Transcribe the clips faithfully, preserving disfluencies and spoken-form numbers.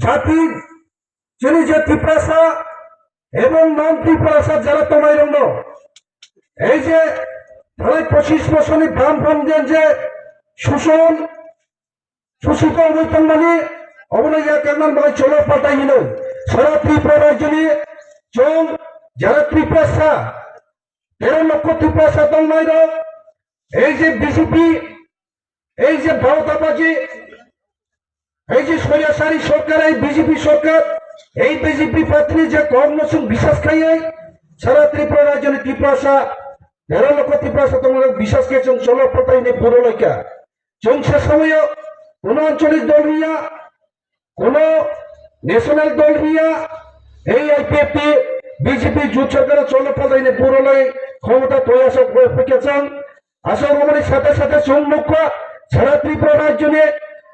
jati, chini je Tiprasa ebong non Tiprasa jara tongnai rokno, ei je thalai pochis bosorni bam bam den je suson, susito wngwi tongmani, obono ya kangnan bai cholo patai hinoi. Sara Tripura rajyoni chong jara Tiprasa, tero lokho Tiprasa tongnai rok, ei je B J P, ei je bhaotabaji, ei je soyasari sorkar, ei B J P sorkar, ei B J P partyni je kokno chwng bisas khaiwi sara Tripura rajyoni Tiprasa, tero lokho Tiprasa tongnai rok bisas khe chwng cholo patai hinwi buro laikha. Chwng se somoyo kuno ancholik dol hiya, kuno national dol hiya, ei I P F T, B J P jut sorkar cholo patai hinwi buro lai khomota toya sok bai phikya chwng. Aswk romani sate sate chwng nukha sara Tripura rajyoni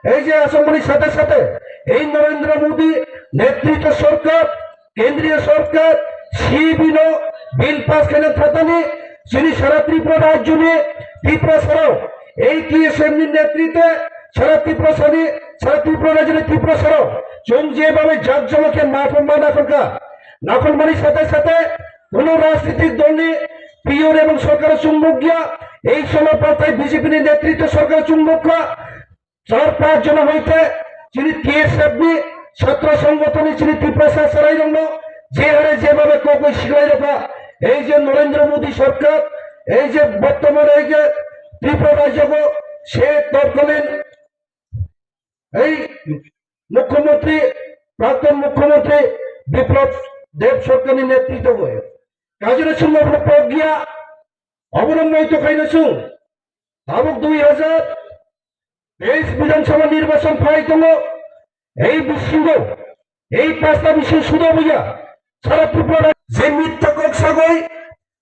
ei je aswk romani sate sate ei Narendra Modi netritwa sorkar, kendriya sorkar, C B no bill pass khaina thatani chini sara Tripura rajyoni Tiprasarao, ei T S F ni netritwe sara Tiprasani, sara Tripura rajyoni Tiprasarao chwng je babe jak joma khe mathon ma nakhon kha. Nakhon mani sate sate kuno rajnitik dolni piyur ebong sorkar chwng nukya, ei solo partai B J P ni netritwe sorkar chwng nukha. Char panch jona hoite chini T S F ni chhatra songgothon ni chini Tiprasa chwrairokno je hare jebabe kokoi siklai rokha, ei je Narendra Modi sorkar, ei je bortoman ei je Tripura rajyogo se torkalin ei mukhyamantri, prakton mukhyamantri Biplab Deb sorkarni netritwo kajina chwng obono pok giya, obono moito khaina chwng tabuk dui hajar teis Bidhan Sabha nirbachon phai tongo. Ei bisingo, ei pasta bising sudo buya, sara Tripura je mitta kok sagoi,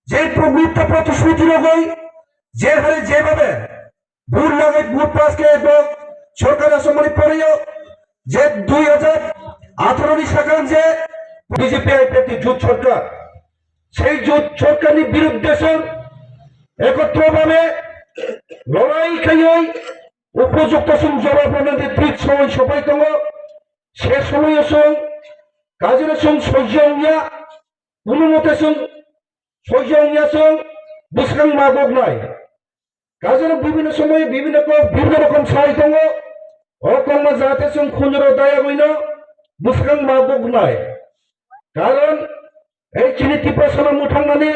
je pro-, mitta protisruti rogoi, je hare jebabe bur lagai bur pass khe bo sorkar asomani poreyo je dui hajar atharo ni sakang je B J P I P F T jut sorkar, sei jut sorkarni biruddhe song ekotro bhabe lorai khaioi upojukto song jawab rwnani thik somoi sopai tongo. Se somoio song kajina song sojya wngya, kuno mote song sojya wngya song bwskang ma goknai. Kajina bibhinno somoyo bibhinno kok bibhinno rokom sai tongo. O kokno jahate chwng khunjuro daya goino bwskang ma buknai. Karon ei chini Tiprasano mwthangnani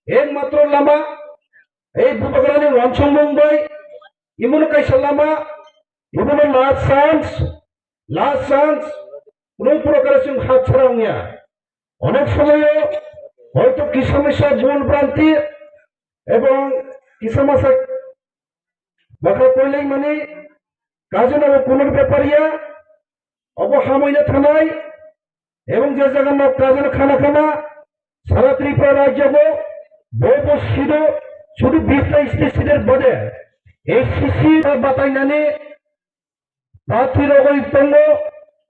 ekmatro lama ei Bubagrani wansukmung bai imono kaisa lama, imono last chance, last chance, kunu prokare chwng hapsara wngya. Onek somoyo hoito kisa misa bul branti ebong kisa masa bwkha koilai mani kajina bo kunur bepar ya, obo hamoino thanai ebong je jaga no kajina khana khana sara Tripura rajyo bo bo bo sido sudu bistai state state bode A C C batainani Prarthi rogwi tongo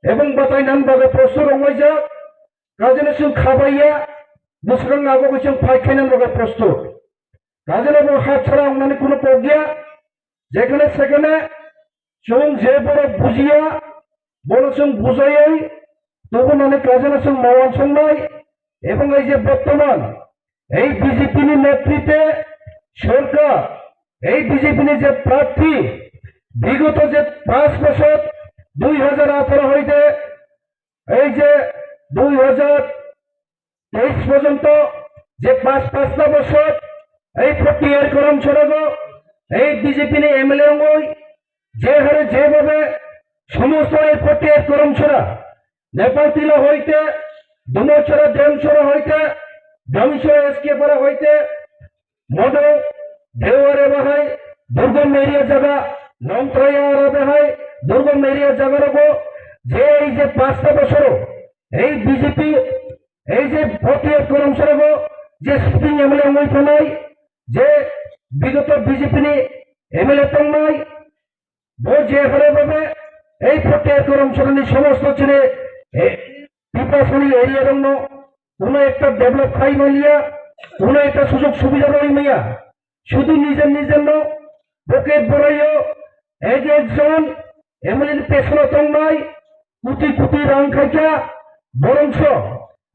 ebong batainani bagwi prostur ronglaijak. Kajina chwng khabaiya, bwswkang abo khe chwng phai khainani bagwi prostur. Kajina bo hapsara wngnani kunu kok ya. Jekhane sekhane chwng je borok bujiya, bono chwng bujaiwi tubunani kajina chwng ma wansuknai. Ebong ei je bortoman ei B J P ni netritwe sorkar, ei B J P ni je prarthi, bigoto je panch bochor, dui hajar atharo hoite ei je dui hajar teis porjonto je panch, panchta bochor ei forty year korom sorago ei B J P ni M L A wngwi je hare jebhabe somosto ei forty year korom sora Nepal tila hoite, Dumachara Demchara hoite, Damchara S K Para hoite, Modo, Deware bahai, durgom area jaga, Nomtraya ara bahai, durgom area jaga rogo, je ei je panchta bochoro, ei B J P, ei je forty year korom sorogo, je sitting M L A wngwi thanai, je bigoto B J P ni M L A tongnai, bo je hare babe ei forty acre omsorni somosto chini, eh, Tiprasani area rokno kuno ekta develop khai maliya, kuno ekta sujog subida roi maya. Sudu nijer nijer no pocket boraio ek ek jon M L A ni pesono tongnai, kuti kuti rang khaikha, borongso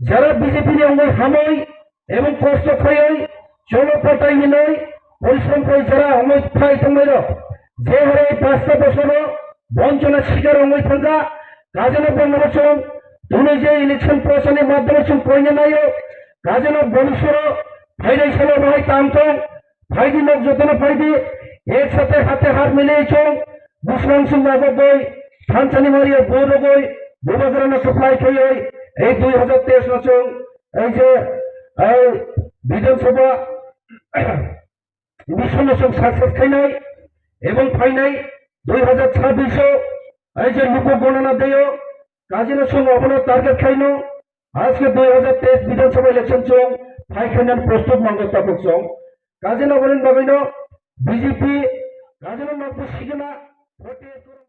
jara B J P ni wngwi hamwi ebong kosto khaiwi cholo patai hinwi porishrom khaiwi jara wngwi phai tongnairok je harai pasta bosoro bonchona sikar wngwi thangkha. Kajeno bongno chwng twnwi je election procharni madhyome chwng koina naio. Kajeno bongno soro phainai salo bahai tang tong. Phaidi nok jotono phaidi, ek sathe hate hat mile chong, busrang sung nago boi, thansani mario bo rogoi, bubagrano supply khaioi, ei dui hajar teis no chong, ei je, ei Bidhan Sabha mission no chong success khainai, ebong phainai dui hajar chabbish o, ei je luku gonana deyo, kajino chong obono target khaino, Ajke dui hajar teis Bidhan Sabha election chong phai khainani prostut mango tabuk chong. Kajina obolin bagwino B J P kajina nokbo sigina forty eight crore.